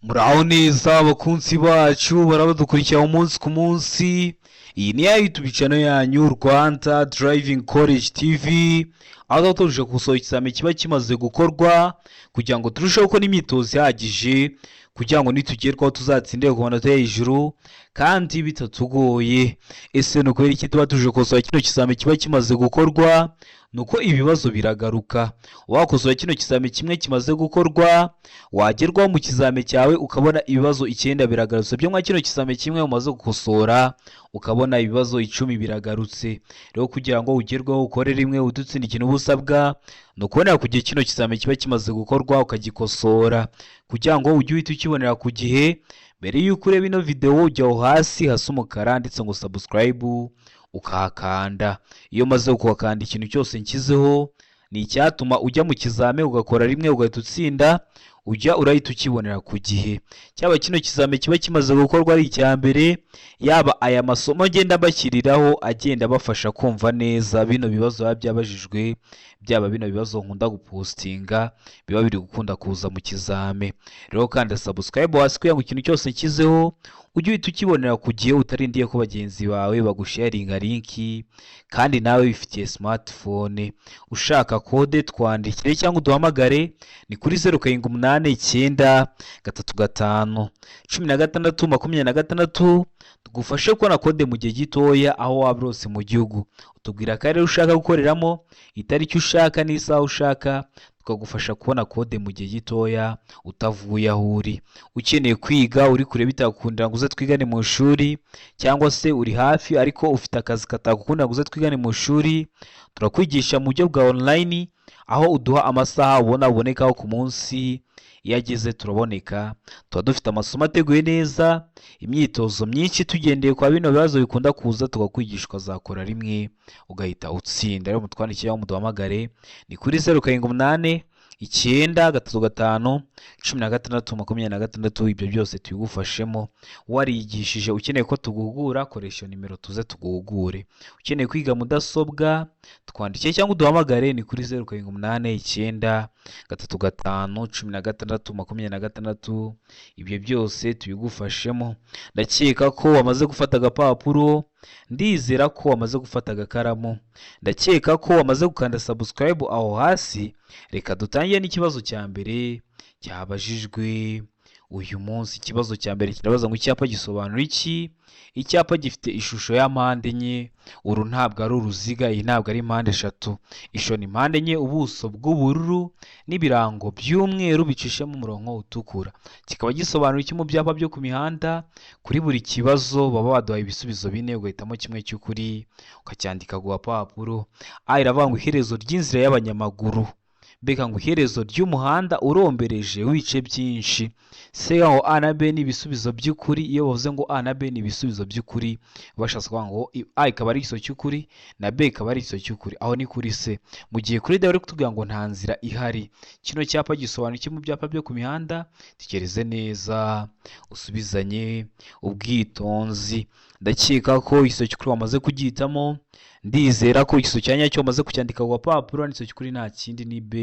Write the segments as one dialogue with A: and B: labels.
A: Muraho neza abakunzi bacu, barabadukurikira umunsi ku munsi. Iyi ni ya YouTube channel yanyu, Rwanda Driving College TV, aho tuba tuje gusohora ikizami kiba kimaze gukorwa kugira ngo turusheho gukora imyitozo ihagije, kugira ngo nitugerwaho tuzatsinde ku manota yo hejuru kandi bitatugoye. Ese ni ukubera iki tuba tuje gukosora kino kizami kiba kimaze gukorwa? Ni uko ibibazo biragaruka. Wakosora kino kizami kimwe kimaze gukorwa, wagerwaho mu kizami cyawe ukabona ibibazo icyenda biragarutse byo mwa kino kizami kimwe umaze gukosora, ukabona ibibazo 10 biragarutse. Rero kugira ngo ugerweho ukore rimwe udutsinda, ikintu uba usabwa ni ukubonera ku gihe kino kizami kiba kimaze gukorwa, ukagikosora kugira ngo ujye uhita ukibonera ku gihe. Mbere y'uko ureba ino videwo, ujya aho hasi hasa umukara handitse ngo "subscribe", ukahakanda. Iyo umaze kuhakanda, ikintu cyose nshyizeho ni icyatuma ujya mu kizami ugakora rimwe ugahita utsinda, ujya urahita ukibonera ku gihe. Cyaba kino kizami kiba kimaze gukorwa ari icya mbere, yaba aya masomo agenda mbashyiriraho agenda abafasha kumva neza bino bibazo biba byabajijwe, byaba bino bibazo nkunda gupostinga biba biri gukunda kuza mu kizami. Rero kanda subscribe hasi kugira ngo ikintu cyose nshyizeho ujye uhita ukibonera ku gihe, utarindiye ko bagenzi bawe bagusharinga link kandi nawe wifitiye smartphone. Ushaka kode, twandikire cyangwa uduhamagare, ni kuri 0789351626, tugufashe kubona kode mu gihe gitoya aho waba hose mu gihugu. Utubwira akarere ushaka gukoreramo, itariki ushaka n'isaha ushaka, tukagufasha kubona kode mu gihe gitoya utavuye aho uri. Ukeneye kwiga uri kure bitakundira ngo uze twigane mu ishuri, cyangwa se uri hafi ariko ufite akazi katagukundira ngo uze twigane mu ishuri, turakwigisha mu buryo bwa online, aho uduha amasaha ubona ubonekaho ku munsi. Iyo ageze turaboneka, tuba dufite amasomo ateguye neza, imyitozo myinshi tugendeye kwa bino bibazo bikunda kuza, tukakwigisha ukazakora rimwe ugahita utsinda. Rero mutwandikire cyangwa muduhamagare, ni kuri 0789351626. Ibyo byose tubigufashemo. Warigishije ukeneye ko tuguhugura, koresha iyo nimero tuze tuguhugure. Ukeneye kwiga mudasobwa, twandikire cyangwa uduhamagare, ni kuri 0789351626. Ibyo byose tubigufashemo. Ndakeka ko wamaze gufata agapapuro, ndizera ko wamaze gufata agakaramu, ndakeka ko wamaze gukanda subscribe aho hasi. Reka dutangire n'ikibazo cya mbere cyabajijwe uyu munsi. Ikibazo cya mbere kirabaza ngo: "Icyapa gisobanura iki?" Icyapa gifite ishusho ya mpande enye. Uru ntabwo ari uruziga, iyi ntabwo ari mpande eshatu, ishusho ni mpande enye, ubuso bw'ubururu n'ibirango by'umweru bicishemo umurongo utukura. Kikaba gisobanura iki mu byapa byo ku mihanda? Kuri buri kibazo baba baduhaye ibisubizo bine, ugahitamo kimwe cy'ukuri ukacyandika ku gapapuro. A iravuga ngo iherezo ry'inzira y'abanyamaguru, mbega ngo iherezo ry'umuhanda urombereje w'ibice byinshi, C ngo A na B ni ibisubizo by'ukuri. Iyo bavuze ngo A na B ni ibisubizo by'ukuri, bashatse kuvuga ngo A ikaba ari igisubizo cy'ukuri na B ikaba ari igisubizo cy'ukuri. Aho ni kuri C. Mu gihe kuri D bari kutubwira ngo nta nzira ihari. Kino cyapa gisobanura iki mu byapa byo ku mihanda? Tekereze neza, usubizanye ubwitonzi. Ndakeka ko igisubizo cy'ukuri wamaze kugihitamo, ndizera ko igisubizo cya nyacyo wamaze kucyandika ku gapapuro. Igisubizo cy'ukuri nta kindi, ni B,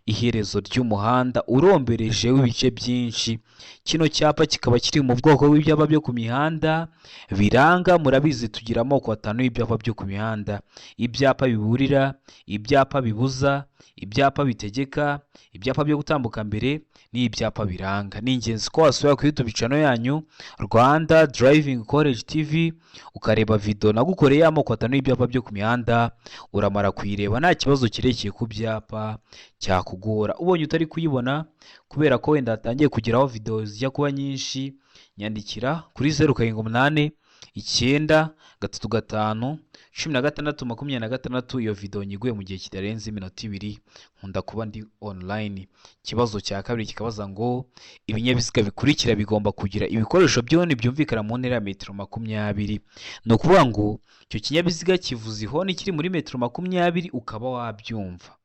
A: iherezo ry'umuhanda urombereje w'ibice byinshi. Kino cyapa kikaba kiri mu bwoko bw'ibyapa byo ku mihanda biranga. Murabizi, tugira amoko atanu y'ibyapa byo ku mihanda: ibyapa biburira, ibyapa bibuza, ibyapa bitegeka, ibyapa byo gutambuka mbere n'ibyapa biranga. Ni ingenzi ko wasubira kuri YouTube channel yanyu, Rwanda Driving College TV, ukareba video nagukoreye amoko atanu y'ibyapa byo ku mihanda. Uramara kuyireba, nta kibazo kirekeye ku byapa cyakugora. Ubonye utari kuyibona kubera ko wenda hatangiye kugeraho video zijya kuba nyinshi, nyandikira kuri 0789351626. Iyo video nyiguye mu gihe kitarenze iminota 2, nkunda kuba ndi online. Ikibazo cya kabiri kikabaza ngo: "Ibinyabiziga bikurikira bigomba kugira ibikoresho by'ihoni byumvikana mu ntera ya metero 20." Ni ukuvuga ngo icyo kinyabiziga kivuza ihoni kiri muri metero 20 ukaba wabyumva.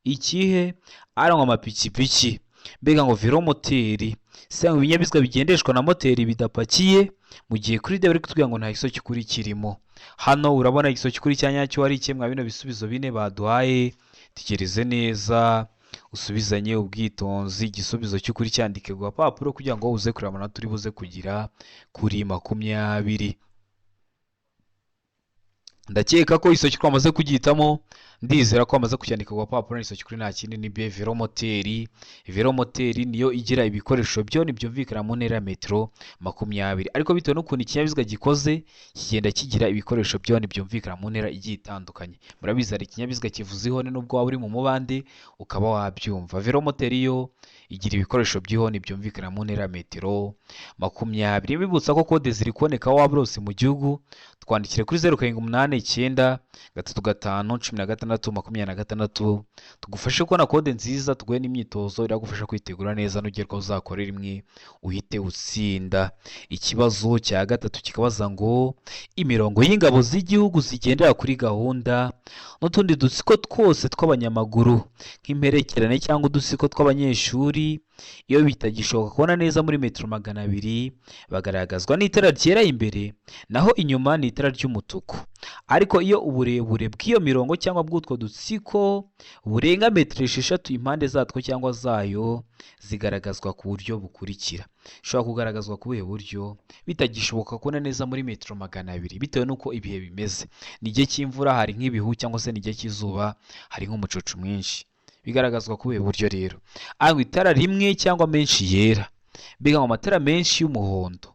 A: Ikihe? Arangwa amapikipiki, mbega ngo velomoteri, se ngo ibinyabiziga bigendeshwa na moteri bidapakiye. Mu gihe kuri D bari kutubwira ngo nta gisubizo cy'ukuri kirimo. Hano urabona igisubizo cy'ukuri cya nyacyo ari ikihe mwa bino bisubizo bine baduhaye? Tekereze neza, usubizanye ubwitonzi. Usubizanye ubwitonzi, igisubizo cy'ukuri cyandike ku gapapuro kugira ngo uze kureba amanota uri buze kugira kuri 20. Ndakeka ko igisubizo cy'ukuri wamaze kugihitamo, ndizera ko wamaze kucyandika ku gapapuro. Igisubizo cy'ukuri nta kindi, ni B, velomoteri. Velomoteri niyo igira ibikoresho byo ntibyumvikana mu ntera ya metero 20, ariko bitewe n'ukuntu ikinyabiziga gikoze kigenda kigira ibikoresho byo ntibyumvikana mu ntera igiye itandukanye. Murabizi, hari ikinyabiziga kivuza ihoni nubwo waba uri mu mubande ukaba wabyumva. Velomoteri yo igira ibikoresho by'ihoni byumvikana mu ntera ya metero 20. Bibutsa ko kode ziri kuboneka aho waba uri hose mu gihugu. Twandikire kuri 0789351626, tugufashe kubona kode nziza, tuguhe n'imyitozo iragufasha kwitegura neza, nugerwaho uzakore rimwe uhite utsinda. Ikibazo cya gatatu kikabaza ngo imirongo y'ingabo z'igihugu zigendera kuri gahunda n'utundi dutsiko twose tw'abanyamaguru nk'imperekerane cyangwa udutsiko tw'abanyeshuri, iyo bitagishoboka kubona neza muri metero 200, bagaragazwa n'itara ryera imbere, naho inyuma ni itara ry'umutuku. Ariko iyo uburebure bw'iyo mirongo cyangwa bw'utwo dutsiko burenga metero 6 impande zatwo cyangwa zayo, zigaragazwa ku buryo bukurikira. Ishobora kugaragazwa ku buhe buryo bitagishoboka kubona neza muri metero 200 bitewe n'uko ibihe bimeze? Ni igihe cy'imvura hari nk'ibihu, cyangwa se ni igihe cy'izuba hari nk'umucucu mwinshi. Bigaragazwa ku buhe buryo rero? A, ngo itara rimwe cyangwa menshi yera. B, ngo amatara menshi y'umuhondo.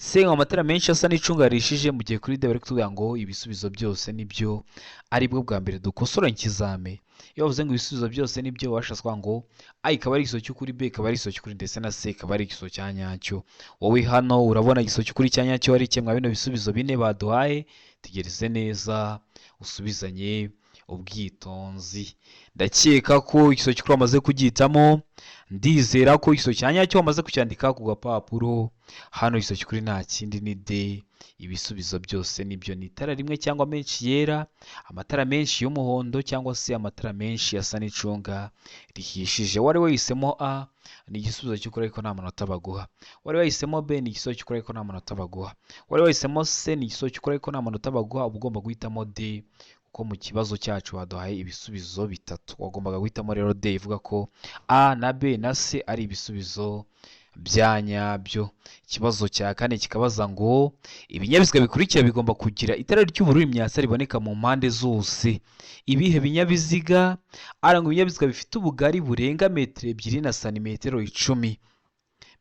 A: C, ngo amatara menshi asa n'icunga rihishije. Mu gihe kuri D bari kutubwira ngo ibisubizo byose nibyo. Aribwo bwa mbere dukosora ikizame, iyo bavuze ngo ibisubizo byose nibyo, bashatse kuvuga ngo A ikaba ari igisubizo cy'ukuri, B ikaba ari igisubizo cy'ukuri, ndetse na C ikaba ari igisubizo cya nyacyo. Wowe hano urabona igisubizo cy'ukuri cya nyacyo ari kimwe bino bisubizo bine baduhaye? Tegereze neza, usubizanye ubwitonzi. Ndakeka ko igisubizo cy'ukuri wamaze kugihitamo, ndizera ko igisubizo cya nyacyo wamaze kucyandika ku gapapuro. Hano igisubizo cy'ukuri nta kindi, ni D, ibisubizo byose nibyo. Ni itara rimwe cyangwa menshi yera, amatara menshi y'umuhondo, cyangwa se amatara menshi asa n'icunga rihishije. Wari wahisemo A, ni igisubizo cy'ukuri ariko nta manota baguha. Wari wahisemo B, ni igisubizo cy'ukuri ariko nta manota baguha. Wari wahisemo C, ni igisubizo cy'ukuri ariko nta manota baguha. Uba ugomba guhitamo D, kuko mu kibazo cyacu baduhaye ibisubizo bitatu. Wagombaga guhitamo rero D, ivuga ko A na B na C ari ibisubizo bya nyabyo. Ikibazo cya kane kikabaza ngo ibinyabiziga bikurikira bigomba kugira itara ry'ubururu imyatsa riboneka mu mpande zose. Ibihe binyabiziga? Arangwa ibinyabiziga bifite ubugari burenga metero 2 na santimetero 10.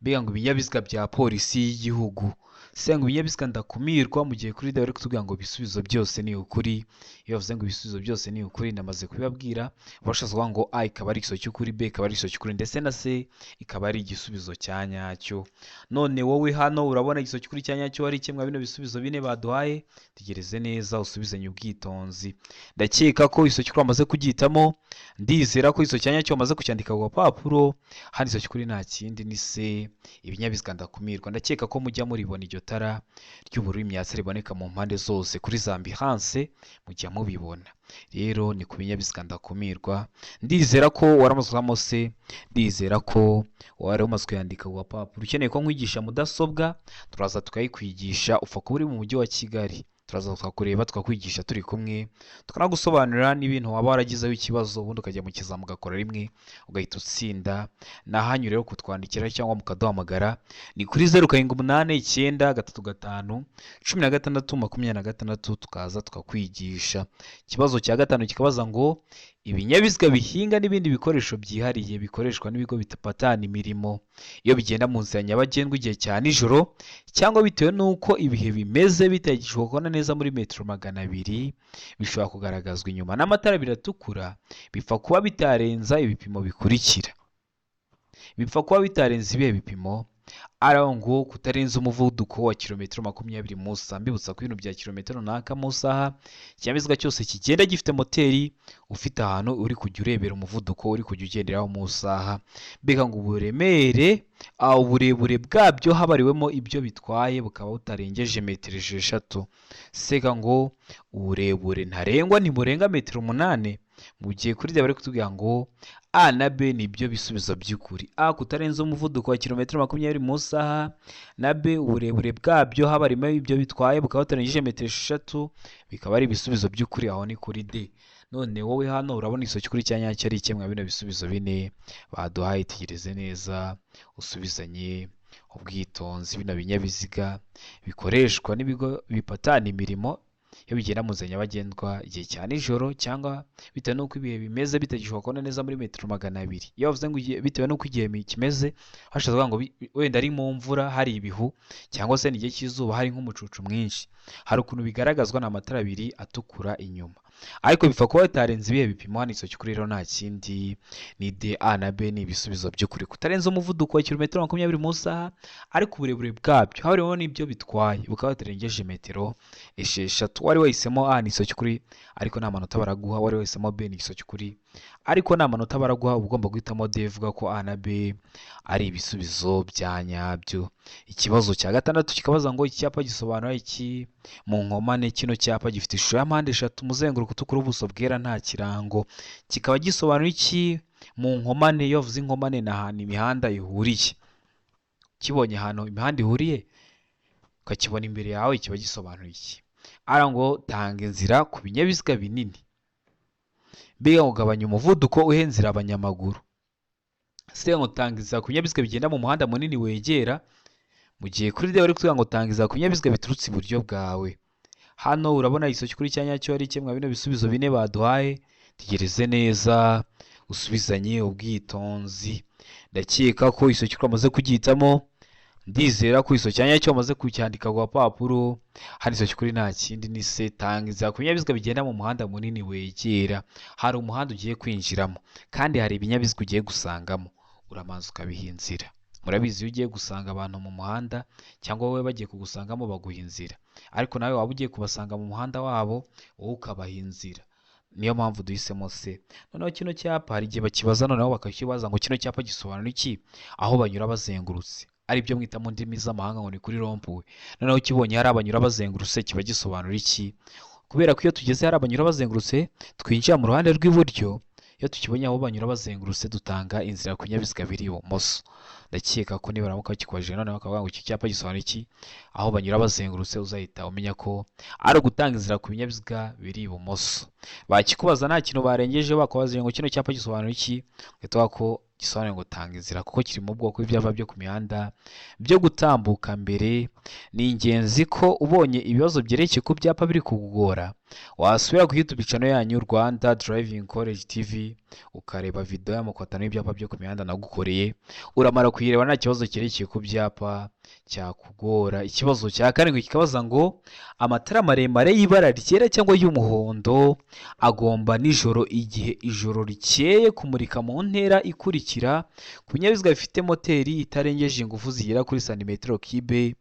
A: Mbega ngo ibinyabiziga bya polisi y'igihugu. Se ngo ibinyabiziga ndakumirwa. Mu gihe kuri D bari kutubwira ngo ibisubizo byose ni ukuri. Iyo bavuze ngo ibisubizo byose ni ukuri, namaze kubibabwira, bashatse kuvuga ngo A ikaba ari igisubizo cy'ukuri, B ikaba ari igisubizo cy'ukuri, ndetse na C ikaba ari igisubizo cya nyacyo. None wowe hano urabona igisubizo cy'ukuri cya nyacyo ari kimwe bino bisubizo bine baduhaye? Tegereze neza, usubizanye ubwitonzi. Ndakeka ko igisubizo cy'ukuri wamaze kugihitamo, ndizera ko igisubizo cya nyacyo wamaze kucyandika ku gapapuro. Hano igisubizo cy'ukuri nta kindi, ni C, ibinyabiziga ndakumirwa. Ndakeka ko mujya muribona iryo tara ry'ubururu imyatsi riboneka mu mpande zose kuri za ambiranse, mujya mubibona. Rero ni ku binyabiziga ndakumirwa. Ndizera ko waramuzwamo se, ndizera ko wari umaze kuyandika ku gapapuro. Ukeneye ko nkwigisha mudasobwa, turaza tukayikwigisha. Upfa kuba uri mu mujyi wa Kigali, turaza tukakureba, tukakwigisha turi kumwe, tukanagusobanurira n'ibintu waba waragizeho ikibazo, ubundi ukajya mu kizami ugakora rimwe ugahita utsinda. Ni ahanyu rero kutwandikira cyangwa mukaduhamagara, ni kuri 0789351626, tukaza tukakwigisha. Ikibazo cya gatanu kikabaza ngo ibinyabiziga bihinga n'ibindi bikoresho byihariye bikoreshwa n'ibigo bipatana imirimo, iyo bigenda mu nzira nyabagendwa igihe cya nijoro cyangwa bitewe n'uko ibihe bimeze bitagishoboka kubona neza muri metero 200, bishobora kugaragazwa inyuma n'amatara abiri atukura, bipfa kuba bitarenza ibipimo bikurikira. Bipfa kuba bitarenza ibihe bipimo? Araho ngo kutarenza umuvuduko wa kilometero 20 mu isaha. Mbibutsa ko ibintu bya kilometero runaka mu isaha, ikinyabiziga cyose kigenda gifite moteri, ufite ahantu uri kujya urebera umuvuduko uri kujya ugenderaho mu isaha. Mbega ngo uburemere, uburebure bwabyo habariwemo ibyo bitwaye bukaba butarengeje metero 6. Sega ngo uburebure ntarengwa ntiburenga metero 8. Mu gihe kuri bari kutubwira ngo A na B ni byo bisubizo by'ukuri. A, kutarenza umuvuduko wa kilometero 20 mu isaha, na B, uburebure bwabyo habarimo ibyo bitwaye bukaba butarengeje metero 6, bikaba ari ibisubizo by'ukuri. Aho ni kuri D. None wowe hano urabona igiso cy'ukuri cya nyacyo ari iki mwa bino bisubizo bine baduhaye? Tegereze neza usubizanye ubwitonzi. Bino binyabiziga bikoreshwa n'ibigo bipatana imirimo iyo bigenda mu nzira nyabagendwa igihe cya nijoro, cyangwa bitewe n'uko ibihe bimeze bitagishobora kubona neza muri metero 200. Iyo bavuze ngo bitewe n'uko igihe kimeze, hashatse kuvuga ngo wenda ari mu mvura hari ibihu, cyangwa se ni igihe cy'izuba hari nk'umucucu mwinshi. Hari ukuntu bigaragazwa n'amatara abiri atukura inyuma, ariko bipfa kuba bitarenze ibihe bipimo. Hano igiso cy'ukuri rero nta kindi ni D. A na B ni ibisubizo by'ukuri. Kutarenza umuvuduko wa kilometero 20 mu isaha, ariko uburebure bwabyo hariho n'ibyo bitwaye bukaba butarengeje metero 6. Wari wahisemo A ni igiso cy'ukuri, ariko nta manota baraguha. Wari wahisemo B ni igiso cy'ukuri, ariko nta manota baraguha. Uba ugomba guhitamo D, ivuga ko A na B ari ibisubizo bya nyabyo. Ikibazo cya gatandatu kikabaza ngo iki cyapa gisobanura iki mu nkomane? Kino cyapa gifite ishusho ya mpande eshatu, umuzenguruko utukura, ubuso bwera, nta kirango, kikaba gisobanura iki mu nkomane? Iyo bavuze inkomane ni ahantu imihanda ihuriye. Ukibonye ahantu imihanda ihuriye, ukakibona imbere yawe, kiba gisobanura iki? Ara ngo tanga inzira ku binyabiziga binini, B ngo gabanya umuvuduko uhe inzira abanyamaguru, C ngo tanga inzira ku binyabiziga bigenda mu muhanda munini wegera, mu gihe kuri D bari kutubwira ngo tanga inzira ku binyabiziga biturutse iburyo bwawe. Hano urabona igiso cy'ukuri cya nyacyo ari kimwe bino bisubizo bine baduhaye? Tegereze neza usubizanye ubwitonzi. Ndakeka ko igiso cy'ukuri wamaze kugihitamo, ndizera ko igiso cya nyacyo wamaze kucyandika ku gapapuro. Hano igiso cy'ukuri nta kindi ni C, tanga inzira ku binyabiziga bigenda mu muhanda munini wegera. Hari umuhanda ugiye kwinjiramo kandi hari ibinyabiziga ugiye gusangamo, uramanza ukabiha inzira. Murabizi, iyo ugiye gusanga abantu mu muhanda cyangwa wowe bagiye kugusangamo, baguha inzira, ariko nawe waba ugiye kubasanga mu muhanda wabo, wowe ukabaha inzira. Niyo mpamvu duhisemo C. Noneho kino cyapa hari igihe bakibaza, noneho bakakibaza ngo kino cyapa gisobanura iki aho banyura bazengurutse, ari byo mwita mu ndimi z'amahanga ngo ni kuri rond-point? Noneho ukibonye hari abanyura bazengurutse, kiba gisobanura iki? Kubera ko iyo tugeze hari abanyura bazengurutse, twinjira mu ruhande rw'iburyo. Iyo tukibonye aho banyura bazengurutse, dutanga inzira ku binyabiziga biri ibumoso. Ndakeka ko nibaramuka bakikubajije noneho bakavuga ngo iki cyapa gisobanura iki aho banyura bazengurutse, uzahita umenya ko ari ugutanga inzira ku binyabiziga biri ibumoso. Bakikubaza nta kintu barengeje, bakubaza ngo kino cyapa gisobanura iki, ugahita uvuga ko gisobanuye ngo tanga inzira, kuko kiri mu bwoko bw'ibyapa byo ku mihanda byo gutambuka mbere. Ni ingenzi ko ubonye ibibazo byerekeye ku byapa biri kukugora, wasubira ku YouTube channel yanyu Rwanda Driving College TV, ukareba video y'amakwatano y'ibyapa byo ku mihanda nagukoreye. Uramara kuyireba, nta kibazo cyerekeye ku byapa cyakugora. Ikibazo cya karindwi kikabaza ngo amatara maremare y'ibara ryera cyangwa y'umuhondo agomba nijoro igihe ijoro rikeye kumurika mu ntera ikurikira ku binyabiziga bifite moteri itarengeje ingufu zigera kuri santimetero kibe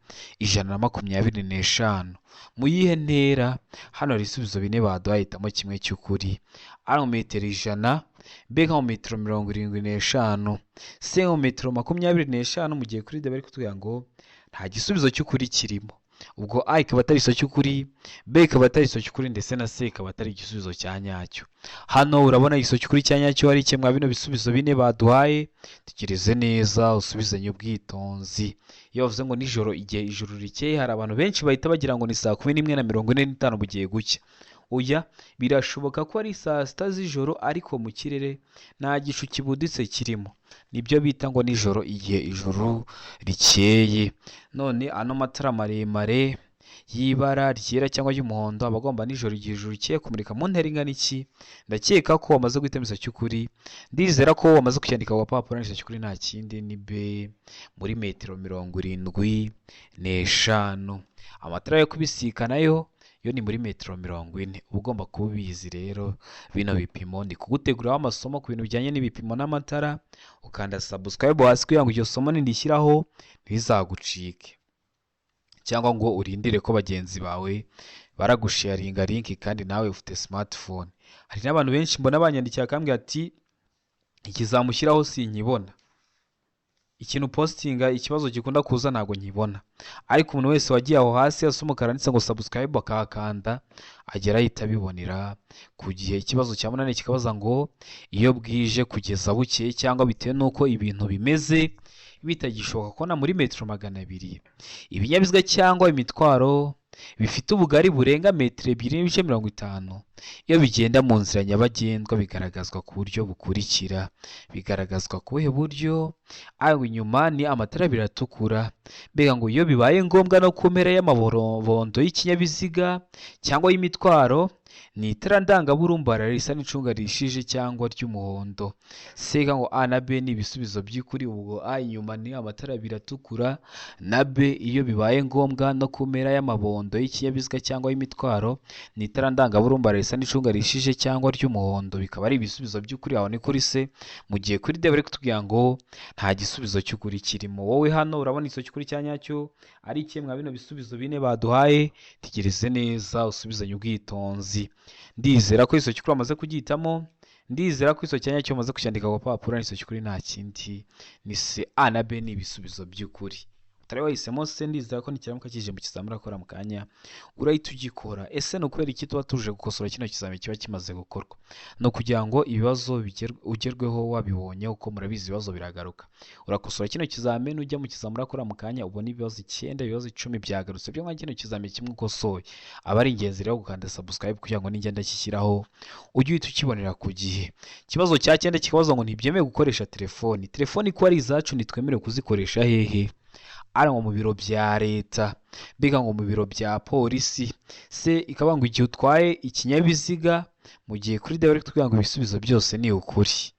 A: 125, mu yihe ntera? Hano hari ibisubizo bine baduhaye, hitamo kimwe cy'ukuri. A mu metero 100, B nka mu metero 75, C mu metero 25, mu gihe kuri D bari kutubwira ngo nta gisubizo cy'ukuri kirimo. Ubwo A ikaba atari igisubizo cy'ukuri, B ikaba atari igisubizo cy'ukuri, ndetse na C ikaba atari igisubizo cya nyacyo. Hano urabona igisubizo cy'ukuri cya nyacyo ari kimwe bino bisubizo bine baduhaye? Tegereze neza usubizanye ubwitonzi. Iyo bavuze ngo nijoro igihe ijoro rikeye, hari abantu benshi bahita bagira ngo ni saa 11:45 bugiye gucya. Oya, birashoboka ko ari saa 6 z'ijoro, ariko mu kirere nta gicu kibuditse kirimo. Nibyo bita ngo nijoro igihe ijoro rikeye. None ano matara maremare y'ibara ryera cyangwa y'umuhondo aba agomba nijoro igihe ijoro rikeye kumurika mu ntera ingana iki? Ndakeka ko wamaze guhitamo igisubizo cy'ukuri, ndizera ko wamaze kucyandika ku gapapuro. Igisubizo cy'ukuri nta kindi ni B, muri metero 75. Amatara yo kubisikana yo ni muri metero 40. Uba ugomba kuba ubizi rero bino bipimo. Ndi kuguteguriraho amasomo ku bintu bijyanye n'ibipimo n'amatara. Ukanda subscribe hasi kugira ngo iryo somo nirishyiraho ntizagucike, cyangwa ngo urindire ko bagenzi bawe baragusharinga link kandi nawe ufite smartphone. Hari n'abantu benshi mbona banyandikiye akambwira ati ikizamushyiraho sinkibona, ikintu postinga, ikibazo gikunda kuza ntabwo nkibona. Ariko umuntu wese wagiye aho hasi hasa umukara handitse ngo subscribe akahakanda, agera ahita abibonera ku gihe. Ikibazo cya munani kikabaza ngo iyo bwije kugeza bukeye, cyangwa bitewe n'uko ibintu bimeze, bitagishoboka kubona muri metero 200 ibinyabiziga cyangwa imitwaro. Bifite ubugari burenga metero 2.50, iyo bigenda mu nzira nyabagendwa bigaragazwa ku buryo bukurikira. Bigaragazwa ku buhe buryo? Aho inyuma ni amatara abiri atukura. Mbega ngo iyo bibaye ngombwa no ku mpera y'amabondo y'ikinyabiziga cyangwa y'imitwaro ni itara ndangaburumbara risa n'icunga rihishije cyangwa ry'umuhondo. Seka ngo A na B ni ibisubizo by'ukuri. Ubwo A inyuma ni amatara abiri atukura, na B iyo bibaye ngombwa no ku mpera y'amabondo y'ikinyabiziga cyangwa y'imitwaro ni itara ndangaburumbara risa n'icunga rihishije cyangwa ry'umuhondo, bikaba ari ibisubizo by'ukuri. Aho ni kuri C. Mu gihe kuri D bari kutubwira ngo nta gisubizo cy'ukuri kirimo. Wowe hano urabona igisubizo cy'ukuri cya nyacyo ari ikihe mwa bino bisubizo bine baduhaye? Tegereze neza usubizanye ubwitonzi. Ndizera ko igisubizo cy'ukuri wamaze kugihitamo, ndizera ko igisubizo cya nyacyo wamaze kucyandika ku gapapuro. Igisubizo cy'ukuri nta kindi ni C. A na B ni ibisubizo by'ukuri. Utari wahisemo C, ndizera ko nikiramuka kije mu kizamini urakora mu kanya urahita ugikora. Ese ni ukubera iki tuba tuje gukosora kino kizamini kiba kimaze gukorwa? Ni ukugira ngo ibibazo ugerweho wabibonye, uko murabizi ibibazo biragaruka. Urakosora kino kizamini, ujya mu kizamini urakora mu kanya ubona ibibazo 9, ibibazo 10 byagarutse byo nka kino kizamini kimwe ukosoye. Aba ari ingenzi rero gukanda subscribe kugira ngo ningenda kishyiraho ujye uhita ukibonera ku gihe. Ikibazo cya 9 kikabaza ngo ntibyemewe gukoresha telefoni. Telefoni ko ari izacu ntitwemerewe kuzikoresha hehe? Ari ngo mu biro bya leta, mbega ngo mu biro bya polisi, se ikaba ngo igihe utwaye ikinyabiziga. Mu gihe kuri D bari kutubwira ngo ibisubizo byose ni ukuri.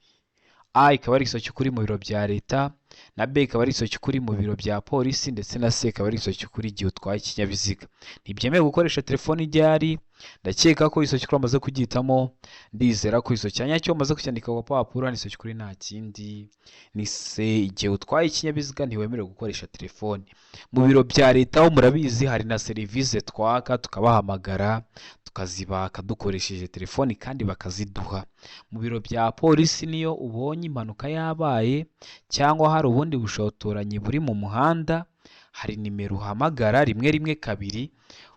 A: A ikaba ari igisubizo cy'ukuri mu biro bya leta, na B ikaba ari igisubizo cy'ukuri mu biro bya polisi, ndetse na C ikaba ari igisubizo cy'ukuri igihe utwaye ikinyabiziga. Ntibyemewe gukoresha telefoni ryari? Ndakeka ko igisubizo cy'ukuri wamaze kugihitamo, ndizera ko igisubizo cya nyacyo wamaze kucyandika ku gapapuro. Igisubizo cy'ukuri nta kindi ni C. Igihe utwaye ikinyabiziga ntiwemerewe gukoresha telefoni. Mu biro bya leta ho murabizi hari na serivisi twaka, tukabahamagara tukazibaka dukoresheje telefoni kandi bakaziduha. Mu biro bya polisi niyo ubonye impanuka yabaye cyangwa hari ubundi bushotoranyi buri mu muhanda, hari nimero uhamagara 112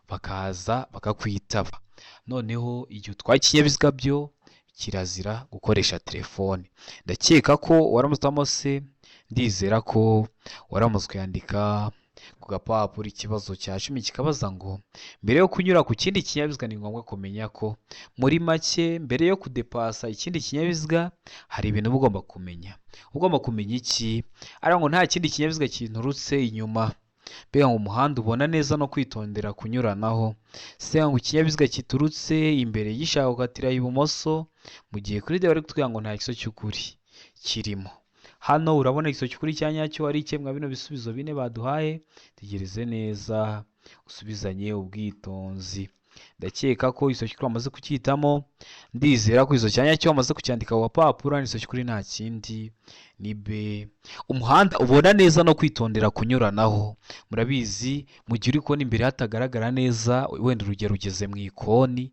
A: bakaza bakakwitaba. Noneho igihe utwaye ikinyabiziga byo kirazira gukoresha telefoni. Ndakeka ko waramutse se, ndizera ko waramaze kuyandika ku gapapuro. Ikibazo cya 10 kikabaza ngo mbere yo kunyura ku kindi kinyabiziga ni ngombwa kumenya ko, muri make mbere yo kudepasa ikindi kinyabiziga hari ibintu uba ugomba kumenya. Ugomba kumenya iki? Ari ngo nta kindi kinyabiziga kinturutse inyuma, mbega ngo umuhanda ubona neza no kwitondera kunyuranaho, se ngo ikinyabiziga kiturutse imbere gishaka gukatira ibumoso. Mu gihe kuri D bari kutubwira ngo nta gisubizo cy'ukuri kirimo. Hano urabona igisubizo cy'ukuri cya nyacyo ari ikihe mwa bino bisubizo bine baduhaye? Tegereze neza usubizanye ubwitonzi. Ndakeka ko igisubizo cy'ukuri wamaze kucyitamo, ndizera ko igisubizo cya nyacyo wamaze kucyandika ku gapapuro. Igisubizo cy'ukuri nta kindi ni B. Umuhanda ubona neza no kwitondera kunyuranaho. Murabizi mu gihe uri kubona imbere hatagaragara neza, wenda urugero ugeze mu ikoni,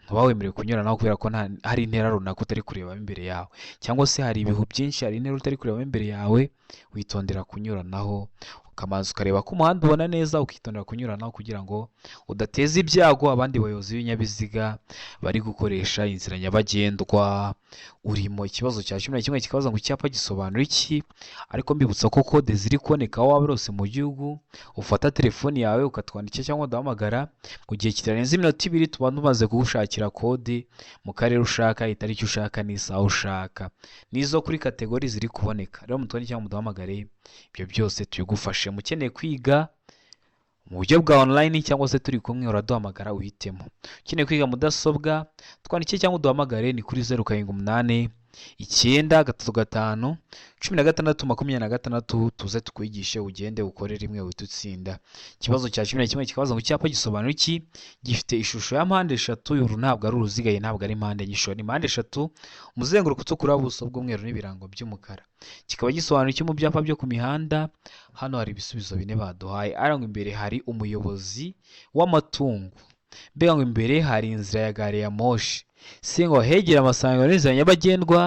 A: ntuba wemerewe kunyuranaho kubera ko hari intera runaka utari kurebamo imbere yawe, cyangwa se hari ibihu byinshi, hari intera utari kurebamo imbere yawe, witondera kunyuranaho, ukabanza ukareba ko umuhanda ubona neza, ukitondera kunyuranaho kugira ngo udateza ibyago abandi bayobozi b'ibinyabiziga bari gukoresha inzira nyabagendwa urimo. Ikibazo cya 11 kikabaza ngo icyapa gisobanura iki? Ariko mbibutsa ko kode ziri kuboneka aho waba hose mu gihugu, ufata telefoni yawe ukatwandikira cyangwa uduhamagara, mu gihe kitarenze iminota 2 tuba tumaze kugushakira kode mu karere ushaka, itariki ushaka n'isaha ushaka, n'izo kuri kategori ziri kuboneka. Rero mutwandikire cyangwa muduhamagare, ibyo byose tubigufashe. Ukeneye kwiga mu buryo bwa online cyangwa se turi kumwe, uraduhamagara uhitemo. Ukeneye kwiga mudasobwa, twandikire cyangwa uduhamagare, ni kuri 0 7 8 9 3 5 16 26, tuze tukwigishe ugende ukore rimwe uhite utsinda. Ikibazo cya 11 kikabaza ngo icyapa gisobanura iki? Gifite ishusho ya mpande eshatu. Uru ntabwo ari uruziga, iyi ntabwo ari mpande enye, ishusho ni mpande eshatu, umuzenguruko utukura, ubuso bw'umweru n'ibirango by'umukara. Kikaba gisobanura iki mu byapa byo ku mihanda? Hano hari ibisubizo bine baduhaye. Ariko imbere hari umuyobozi w'amatungo, mbega ngo imbere hari inzira ya gari ya moshi, si ngo hegera amasangano n'inzira nyabagendwa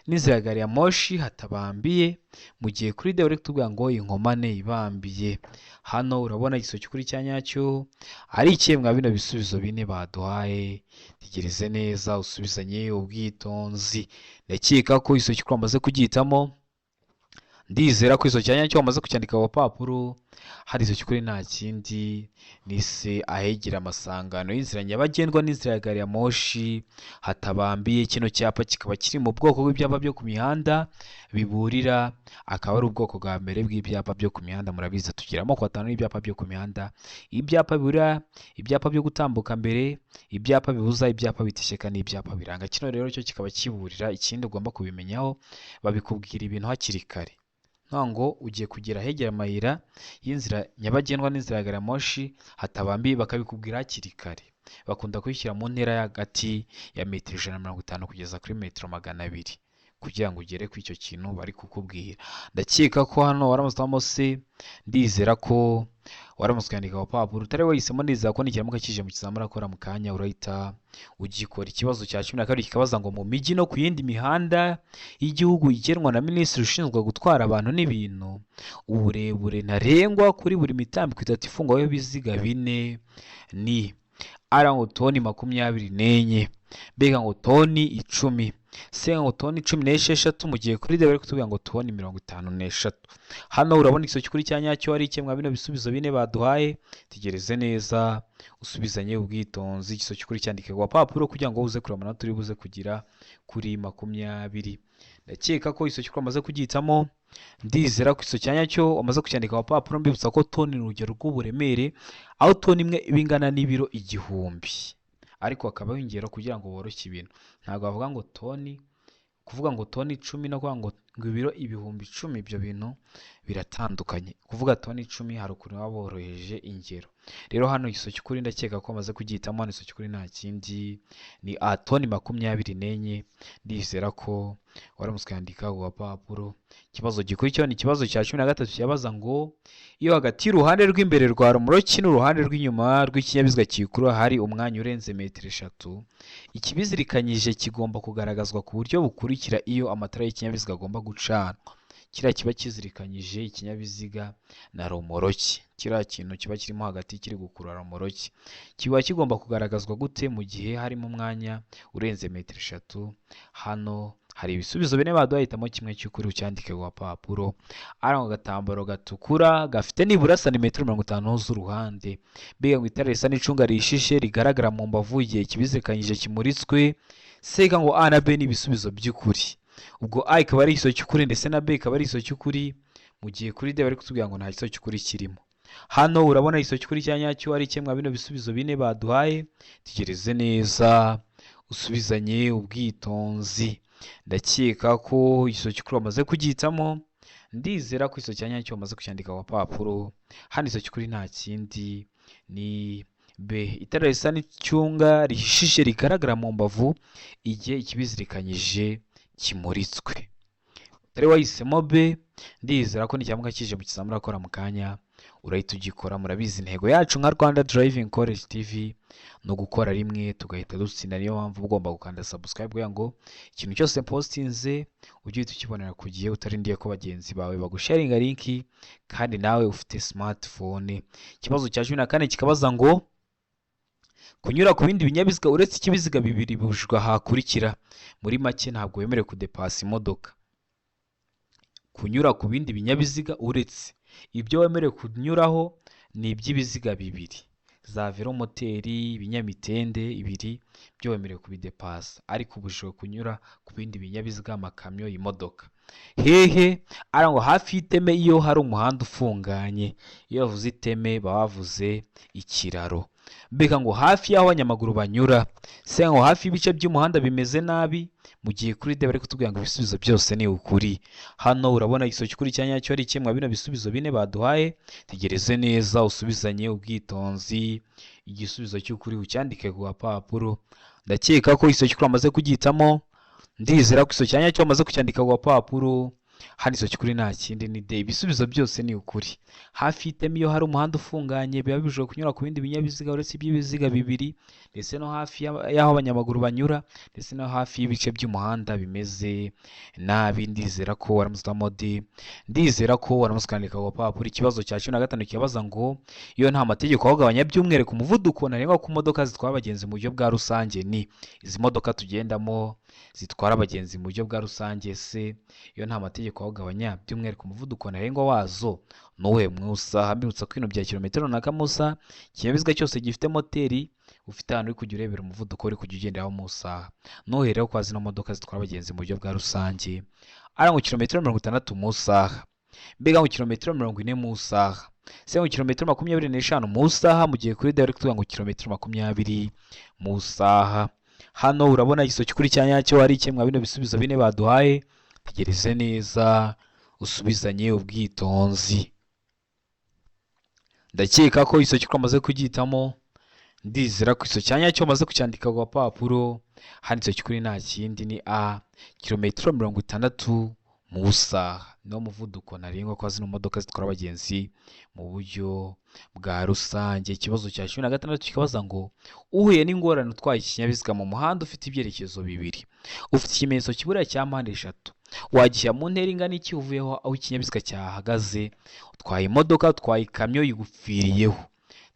A: n'inzira ya gari ya moshi hatabambiye. Mu gihe kuri D bari kutubwira ngo inkomane ibambiye. Hano urabona igisubizo cy'ukuri cya nyacyo ari ikihe mwa bino bisubizo bine baduhaye? Tegereze neza usubizanye ubwitonzi. Ndakeka ko igisubizo cy'ukuri wamaze kugihitamo, Ndizera ko icyo cyanya cyo wamaze kucyandika ku gapapuro. Hari icyo cy'ukuri, nta kindi, ni C, ahegera amasangano y'inzira nyabagendwa n'inzira ya gari ya moshi hatabambiye. Kino cyapa kikaba kiri mu bwoko bw'ibyapa byo ku mihanda biburira, akaba ari ubwoko bwa mbere bw'ibyapa byo ku mihanda. Murabizi, tugira amoko atanu y'ibyapa byo ku mihanda: ibyapa biburira, ibyapa byo gutambuka mbere, ibyapa bibuza, ibyapa bitegeka n'ibyapa biranga. Kino rero cyo kikaba kiburira. Ikindi ugomba kubimenyaho, babikubwira ibintu hakiri kare. Nkuvuga ngo ugiye kugera ahegera amayira y'inzira nyabagendwa n'inzira ya gari ya moshi hatabambiye, bakabikubwira hakiri kare. Bakunda kubishyira mu ntera hagati ya metero 150 kugeza kuri metero 200 kugira ngo ugere kuri icyo kintu bari kukubwira. Ndakeka ko hano waramutse uhitamo C. Ndizera ko waramutse ukandika ku gapapuro. Utari wahisemo, ndizera ko nikiramuka kije mu kizamini urakora mu kanya urahita ugikora. Ikibazo cya 12 kikabaza ngo: mu mijyi no ku yindi mihanda y'igihugu igenwa na minisitiri ushinzwe gutwara abantu n'ibintu, uburebure ntarengwa kuri buri mitambiko itatu ifungwaho ibiziga bine ni A ngo toni 24, B ngo toni 10, C ngo toni 16, mu gihe kuri D bari kutubwira ngo toni 53. Hano urabona igisubizo cy'ukuri cya nyacyo ari iki mwa bino bisubizo bine baduhaye? Tegereze neza, usubizanye ubwitonzi, igisubizo cy'ukuri cyandike ku gapapuro kugira ngo uze kureba amanota uri buze kugira kuri 20. Ndakeka ko igisubizo cy'ukuri wamaze kugihitamo. Ndizera ko igisubizo cya nyacyo wamaze kucyandika ku gapapuro. Mbibutsa ko toni ni urugero rw'uburemere, aho toni imwe iba ingana n'ibiro 1000, ariko hakabaho ingero kugira ngo boroshye ibintu. Ntabwo bavuga ngo toni, kuvuga ngo toni 10 no kuvuga ngo ibiro 10,000, ibyo bintu biratandukanye. Kuvuga toni 10 hari ukuntu baba boroheje ingero. Rero hano igisubizo cy'ukuri ndakeka ko bamaze kugihitamo. Hano igisubizo cy'ukuri nta kindi, ni A, toni 24. Ndizera ko waramutse ukandika ku gapapuro. Ikibazo gikurikiyeho ni ikibazo cya 13, kibaza ngo: iyo hagati y'uruhande rw'imbere rwa romoruki n'uruhande rw'inyuma rw'ikinyabiziga kiyikurura hari umwanya urenze metero 3, ikibizirikanyije kigomba kugaragazwa ku buryo bukurikira iyo amatara y'ikinyabiziga agomba gucanwa. Kiriya kiba kizirikanyije ikinyabiziga na romoroki, kiriya kintu kiba kirimo hagati kiri gukurura romoroki, kiba kigomba kugaragazwa gute mu gihe harimo umwanya urenze metero 3? Hano hari ibisubizo bine baduhaye, hitamo kimwe cy'ukuri ucyandike ku gapapuro. Ari agatambaro gatukura gafite nibura santimetero 50 z'uruhande, B ngo itara risa n'icunga rihishije rigaragara mu mbavu igihe ikibizirikanyije kimuritswe, C ngo A na B ni ibisubizo by'ukuri. Ubwo A ikaba ari igisubizo cy'ukuri ndetse na B ikaba ari igisubizo cy'ukuri, mu gihe kuri D bari kutubwira ngo nta gisubizo cy'ukuri kirimo. Hano urabona igisubizo cy'ukuri cya nyacyo ari kimwe bino bisubizo bine baduhaye. Tegereze neza, usubizanye ubwitonzi. Ndakeka ko igisubizo cy'ukuri wamaze kugihitamo. Ndizera ko igisubizo cya nyacyo wamaze kucyandika ku gapapuro. Hano igisubizo cy'ukuri nta kindi, ni B, itara risa n'icyunga rihishije rigaragara mu mbavu igihe ikibizirikanyije kimuritswe. Utari wahisemo B, ndizera ko nikiramuka kije mu kizamini urakora mu kanya urahita ugikora. Murabizi, intego yacu nka Rwanda Driving College TV ni ugukora rimwe tugahita dutsinda. Niyo mpamvu ugomba gukanda subscribe kugira ngo ikintu cyose postinze ujye uhita ukibonera ku gihe, utarindiye ko bagenzi bawe bagusharinga link kandi nawe ufite smartphone. Ikibazo cya 14 kikabaza ngo: kunyura ku bindi binyabiziga uretse icy'ibiziga bibiri bibujijwe ahakurikira. Muri make, ntabwo wemerewe kudepasa imodoka. Kunyura ku bindi binyabiziga uretse ibyo wemerewe kunyuraho ni iby'ibiziga bibiri, za velomoteri, ibinyamitende ibiri byo wemerewe kubidepasa, ariko ubujijwe kunyura ku bindi binyabiziga, amakamyo, imodoka. Hehe? Ari ngo hafi y'iteme iyo hari umuhanda ufunganye. Iyo bavuze iteme baba bavuze ikiraro. Mbega ngo hafi y'aho abanyamaguru banyura, C ngo hafi y'ibice by'umuhanda bimeze nabi, mu gihe kuri D bari kutubwira ngo ibisubizo byose ni ukuri. Hano urabona igisubizo cy'ukuri cya nyacyo ari kimwe bino bisubizo bine baduhaye. Tegereze neza, usubizanye ubwitonzi, igisubizo cy'ukuri ucyandike ku gapapuro. Ndakeka ko igisubizo cy'ukuri wamaze kugihitamo. Ndizera ko igisubizo cya nyacyo wamaze kucyandika ku gapapuro. Hano igisubizo cy'ukuri nta kindi, ni D, ibisubizo byose ni ukuri. Hafi y'iteme iyo hari umuhanda ufunganye biba bibujijwe kunyura ku bindi binyabiziga uretse iby'ibiziga bibiri, ndetse no hafi y'aho abanyamaguru banyura, ndetse no hafi y'ibice by'umuhanda bimeze nabi. Ndizera ko waramutse uhitamo D. Ndizera ko waramutse ukandika ku gapapuro. Ikibazo cya 15 kibaza ngo: iyo nta mategeko ahugabanya by'umwihariko umuvuduko ntarengwa ku modoka zitwara abagenzi mu buryo bwa rusange, ni izi modoka tugendamo zitwara abagenzi mu buryo bwa rusange se, iyo nta mategeko. amategeko awugabanya, by'umwihariko umuvuduko ntarengwa wazo ni uwuhe mu isaha? Mbibutsa ko ibintu bya kilometero runaka mu isaha, ikinyabiziga cyose gifite moteri, ufite ahantu uri kujya urebera umuvuduko uri kujya ugenderaho mu isaha. Ntuhereho kwa zino modoka zitwara abagenzi mu buryo bwa rusange, ari ngo kilometero 60 mu isaha, mbega ngo kilometero 40 mu isaha, se ngo kilometero 25 mu isaha, mu gihe kuri D bari kutubwira ngo kilometero 20 mu isaha. Hano urabona igiso cy'ukuri cya nyacyo ari iki mwa bino bisubizo bine baduhaye? Tegereze neza, usubizanye ubwitonzi. Ndakeka ko igiso cy'ukuri wamaze kugihitamo, ndizera ko igiso cya nyacyo wamaze kucyandika ku gapapuro. Hano igiso cy'ukuri nta kindi ni A, kilometero 60 mu isaha niwo muvuduko ntarengwa kwa zino modoka zitwara abagenzi mu buryo bwa rusange. Ikibazo cya 16 kikabaza ngo uhuye n'ingorane utwaye ikinyabiziga mu muhanda ufite ibyerekezo bibiri, ufite ikimenyetso kiburira cya mpande eshatu, wagishyira mu ntera ingana iki uvuyeho aho ikinyabiziga cyahagaze? Utwaye imodoka, utwaye ikamyo igupfiriyeho,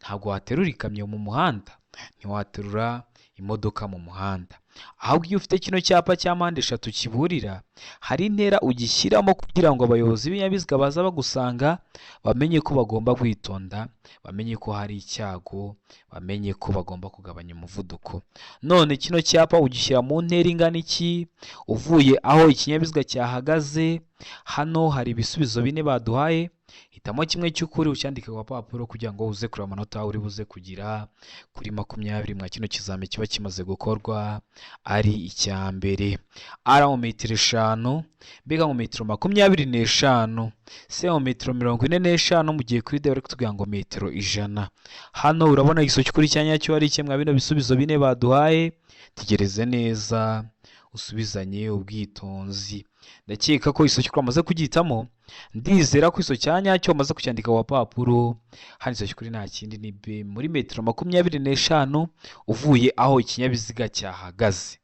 A: ntabwo waterura ikamyo mu muhanda, ntiwaterura imodoka mu muhanda. Ahubwo iyo ufite kino cyapa cya mpande eshatu kiburira, hari intera ugishyiramo kugira ngo abayobozi b'ibinyabiziga baza bagusanga bamenye ko bagomba kwitonda, bamenye ko hari icyago, bamenye ko bagomba kugabanya umuvuduko. None kino cyapa ugishyira mu ntera ingana iki uvuye aho ikinyabiziga cyahagaze? Hano hari ibisubizo bine baduhaye, hitamo kimwe cy'ukuri ucyandike ku gapapuro kugira ngo uze kureba amanota uri buze kugira kuri 20 mwa kino kizami kiba kimaze gukorwa ari icya mbere. A mu metero 5, mbega mu metero 25, C mu metero 45, mu gihe kuri D bari kutubwira ngo metero 100. Hano urabona igiso cy'ukuri cya nyacyo ari iki mwa bino bisubizo bine baduhaye? Tegereze neza, usubizanye ubwitonzi. Ndakeka ko igiso cy'ukuri wamaze kugihitamo, ndizera ko igiso cya nyacyo wamaze kucyandika ku gapapuro. Hano igiso cy'ukuri nta kindi ni B, muri metero 25 uvuye aho ikinyabiziga cyahagaze.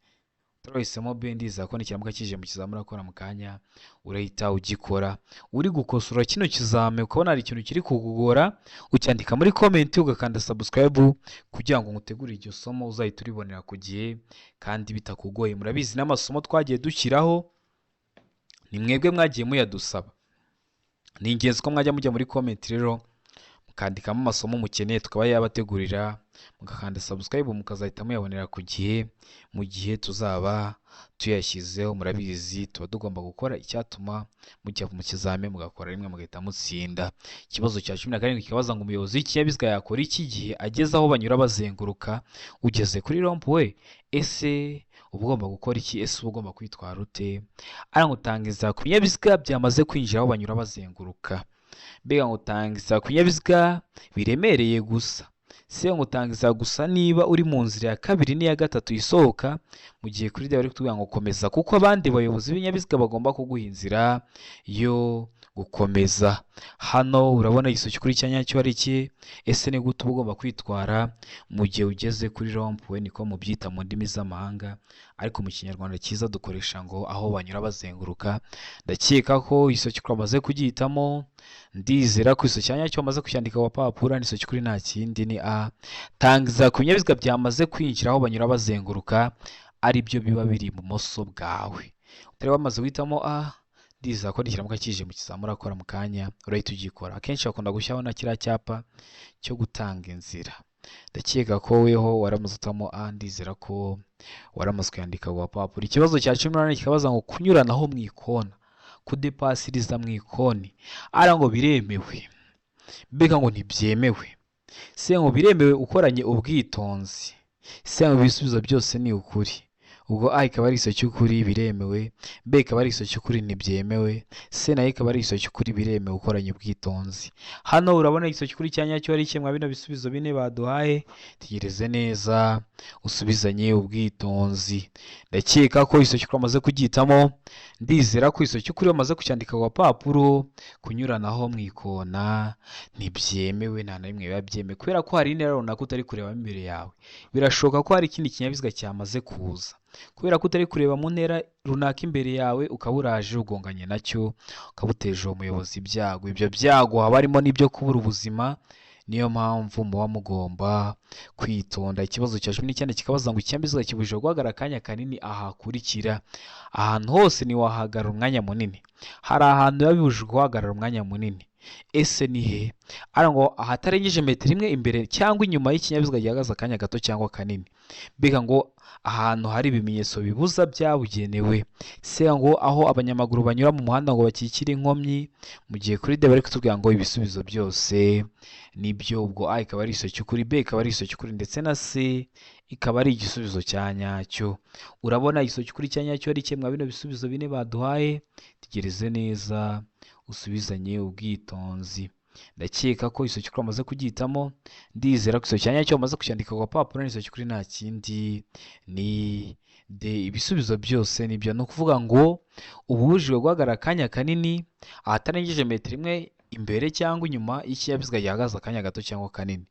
A: Turahisemo B, ndizera ko nikiramuka kije mu kizami urakora mu kanya urahita ugikora. Uri gukosora kino kizami ukabona hari ikintu kiri kukugora, ucyandika muri comment, ugakanda subscribe kugira ngo ngutegure iryo somo uzahita uribonera ku gihe kandi bitakugoye. Murabizi n'amasomo twagiye dushyiraho ni mwebwe mwagiye muyadusaba. Ni ingenzi ko mwajya mujya muri comment rero mukandikamo amasomo mukeneye tukaba yabategurira, mugakanda subscribe mukazahita muyabonera ku gihe mu gihe tuzaba tuyashyizeho. Murabizi tuba tugomba gukora icyatuma mujya mu kizami mugakora rimwe mugahita mutsinda. Ikibazo cya 17 kikabaza ngo umuyobozi w'ikinyabiziga yakora iki gihe ageze aho banyura bazenguruka? Ugeze kuri rond-point, ese uba ugomba gukora iki? Ese uba ugomba kwitwara ute? Arangutangiza ku binyabiziga byamaze kwinjira aho banyura bazenguruka, mbega ngo utangiza ku binyabiziga biremereye gusa, se ngo utangiza gusa niba uri mu nzira ya kabiri n'iya gatatu isohoka, mu gihe kuri D bari kutubwira ngo komeza kuko abandi bayobozi b'ibinyabiziga bagomba kuguha inzira yo gukomeza. Hano urabona igiso cy'ukuri cya nyacyo ari iki? Ese ni gute uba ugomba kwitwara mu gihe ugeze kuri rond-point? Niko mubyita mu ndimi z'amahanga, ariko mu Kinyarwanda cyiza dukoresha ngo aho banyura bazenguruka. Ndakeka ko igiso cy'ukuri wamaze kugihitamo, ndizera ko igiso cya nyacyo wamaze kucyandika ku gapapuro. Igiso cy'ukuri nta kindi ni A, tangiza ku binyabiziga byamaze kwinjira aho banyura bazenguruka, ari byo biba biri ibumoso bwawe. Utari wamaze guhitamo A, ndizera ko nikiramuka kije mu kizami urakora mu kanya urahita ugikora. Akenshi bakunda gushyiraho na kiriya cyapa cyo gutanga inzira. Ndakeka ko weho waramaze uhitamo A, ndizera ko waramaze kuyandika ku gapapuro. Ikibazo cya 18 kikabaza ngo kunyuranaho mu ikona, kudepasiriza mu ikoni, ara ngo biremewe, mbega ngo ntibyemewe, se ngo biremewe ukoranye ubwitonzi, se ngo ibisubizo byose ni ukuri. Ubwo A ikaba ari igisubizo cy'ukuri biremewe, B ikaba ari igisubizo cy'ukuri ntibyemewe, C nayo ikaba ari igisubizo cy'ukuri biremewe ukoranye ubwitonzi. Hano urabona igisubizo cy'ukuri cya nyacyo ari iki mwa bino bisubizo bine baduhaye? Tegereze neza, usubizanye ubwitonzi. Ndakeka ko igisubizo cy'ukuri wamaze kugihitamo, ndizera ko igisubizo cy'ukuri wamaze kucyandika ku gapapuro. Kunyuranaho mu ikona ntibyemewe, nta na rimwe biba byemewe, kubera ko hari intera runaka utari kurebamo imbere yawe. Birashoboka ko hari ikindi kinyabiziga cyamaze kuza, kubera ko utari kureba mu ntera runaka imbere yawe, ukaba uraje ugonganye nacyo, ukaba uteje uwo muyobozi ibyago. Ibyo byago haba harimo n'ibyo kubura ubuzima. Niyo mpamvu muba mugomba kwitonda. Ikibazo cya 19 kikabaza ngo ikinyabiziga kibujijwe guhagarara akanya kanini ahakurikira. Ahantu hose ntiwahagarara umwanya munini, hari ahantu biba bibujijwe guhagarara umwanya munini. Ese ni he? Ari ngo ahatarengeje metero imwe imbere cyangwa inyuma y'ikinyabiziga gihagaze akanya gato cyangwa kanini. Mbega ngo ahantu hari ibimenyetso bibuza byabugenewe. Se ngo aho abanyamaguru banyura mu muhanda ngo bakikire inkomyi. Mu gihe kuri D bari kutubwira ngo ibisubizo byose nibyo. Ubwo A ikaba ari igisubizo cy'ukuri, B ikaba ari igisubizo cy'ukuri, ndetse na C ikaba ari igisubizo cya nyacyo. Urabona igisubizo cy'ukuri cya nyacyo ari kimwe bino bisubizo bine baduhaye. Tegereze neza usubizanye ubwitonzi. Ndakeka ko igisubizo cy'ukuri wamaze kugihitamo. Ndizera ko igisubizo cya nyacyo wamaze kucyandika ku gapapuro. N'igisubizo cy'ukuri nta kindi ni D. Ibisubizo byose nibyo. Ni ukuvuga ngo ubujijwe guhagarara akanya kanini ahatarengeje metero imwe imbere cyangwa inyuma y'ikinyabiziga gihagaze akanya gato cyangwa kanini,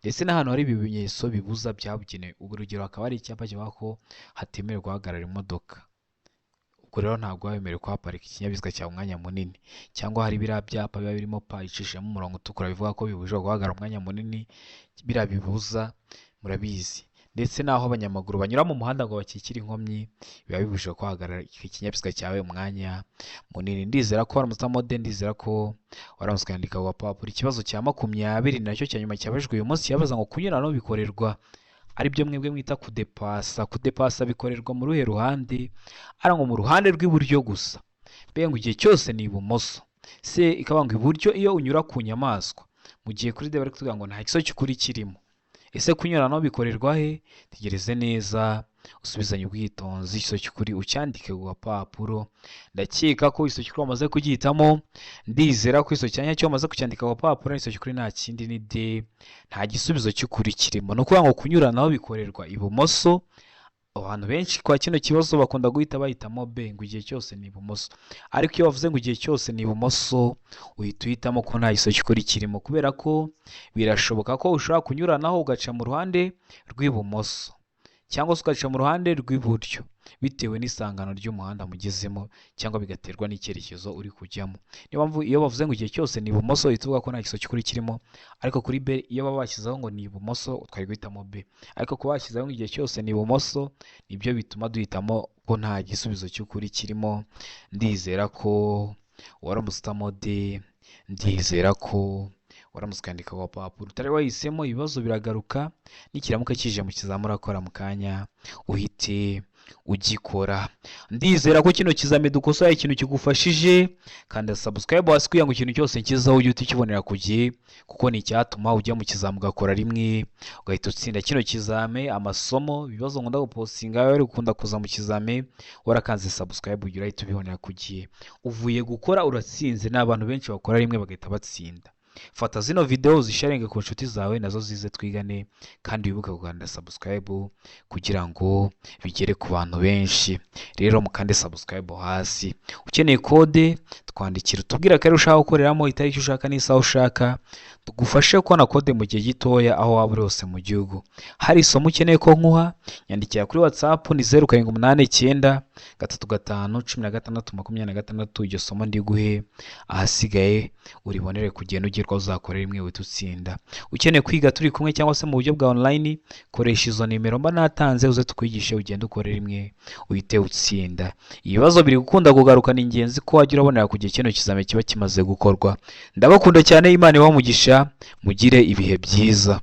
A: ndetse n'ahantu hari ibimenyetso bibuza byabugenewe. Ubwo urugero hakaba hari icyapa kivuga ko hatemerewe guhagarara imodoka. Ubwo rero ntabwo waba wemerewe kuhaparika ikinyabiziga cyawe umwanya munini, cyangwa hari biriya byapa biba birimo pa icishijemo umurongo utukura bivuga ko bibujijwe guhagarara umwanya munini, biriya bibuza murabizi. Ndetse n'aho abanyamaguru banyura mu muhanda ngo bakikire inkomyi biba bibujijwe kuhagarara ikinyabiziga cyawe umwanya munini. Ndizera ko waramutse mode, ndizera ko waramutse ukandika ku gapapuro. Ikibazo cya 20 nacyo cya nyuma cyabajijwe uyu munsi cyabaza ngo kunyuranaho bikorerwa, aribyo mwebwe mwita kudepasa. Kudepasa bikorerwa mu ruhe ruhande? Ari ngo mu ruhande rw'iburyo gusa. Mbega ngo igihe cyose ni ibumoso. Se ikaba ngo iburyo iyo unyura ku nyamaswa. Mu gihe kuri D bari kutubwira ngo nta gisubizo cy'ukuri kirimo. Ese kunyuranaho bikorerwa he? Tegereze neza usubizanye ubwitonzi, igisubizo cy'ukuri ucyandike ku gapapuro. Ndakeka ko igisubizo cy'ukuri wamaze kugihitamo. Ndizera ko igisubizo cya nyacyo wamaze kucyandika ku gapapuro. Igisubizo cy'ukuri nta kindi ni D. Nta gisubizo cy'ukuri kirimo. Ni ukuvuga ngo kunyuranaho bikorerwa ibumoso. Abantu benshi kwa kino kibazo bakunda guhita bahitamo B, ngo igihe cyose ni ibumoso. Ariko iyo bavuze ngo igihe cyose ni ibumoso, uhita uhitamo ko nta gisubizo cy'ukuri kirimo, kubera ko birashoboka ko ushobora kunyuranaho ugaca mu ruhande rw'ibumoso cyangwa se ugaca mu ruhande rw'iburyo, bitewe n'isangano ry'umuhanda mugezemo, cyangwa bigaterwa n'icyerekezo uri kujyamo. Niyo mpamvu iyo bavuze ngo igihe cyose ni ibumoso, uhita uvuga ko nta gisubizo cy'ukuri kirimo. Ariko kuri B iyo baba bashyizeho ngo ni ibumoso, twari guhitamo B. Ariko kuba bashyizeho ngo igihe cyose ni ibumoso, nibyo bituma duhitamo ko nta gisubizo cy'ukuri kirimo. Ndizera ko waramutse uhitamo D, ndizera ko waramutse ukandika ku gapapuro. Utari wahisemo, ibibazo biragaruka, nikiramuka kije mu kizamini urakora mu kanya uhite ugikora. Ndizera ko kino kizami dukosoye ikintu kigufashije. Kanda subscribe hasi kugira ngo ikintu cyose nkizaho ujye ukibonera ku gihe, kuko ni icyatuma ujya mu kizami ugakora rimwe ugahita utsinda kino kizame. Amasomo, ibibazo nkunda gupostinga wari ukunda kuza mu kizame, warakanze subscribe ujya urahita ubibonera ku gihe. Uvuye gukora uratsinze. Ni abantu benshi bakora rimwe bagahita batsinda. Fata zino video uzisharinge ku nshuti zawe nazo zize twigane, kandi wibuke gukanda subscribe kugira ngo bigere ku bantu benshi. Rero mukande subscribe hasi. Ukeneye kode, twandikira utubwire akarere ushaka gukoreramo, itariki ushaka n'isaha ushaka, tugufashe kubona kode mu gihe gitoya aho waba uri hose mu gihugu. Hari isomo ukeneye ko nkuha, nyandikira kuri WhatsApp ni 0789351626. Iryo somo ndiguhe, ahasigaye uribonere kugenda ugerwaho, uzakora rimwe uhite utsinda. Ukeneye kwiga turi kumwe cyangwa se mu buryo bwa online, koresha izo nimero mba natanze, uze tukwigishe ugende ukore rimwe uhite utsinda. Ibibazo biri gukunda kugaruka, ni ingenzi ko wajya urabonera ku gihe kino kizami kiba kimaze gukorwa. Ndabakunda cyane, Imana ibahe umugisha, mugire ibihe byiza.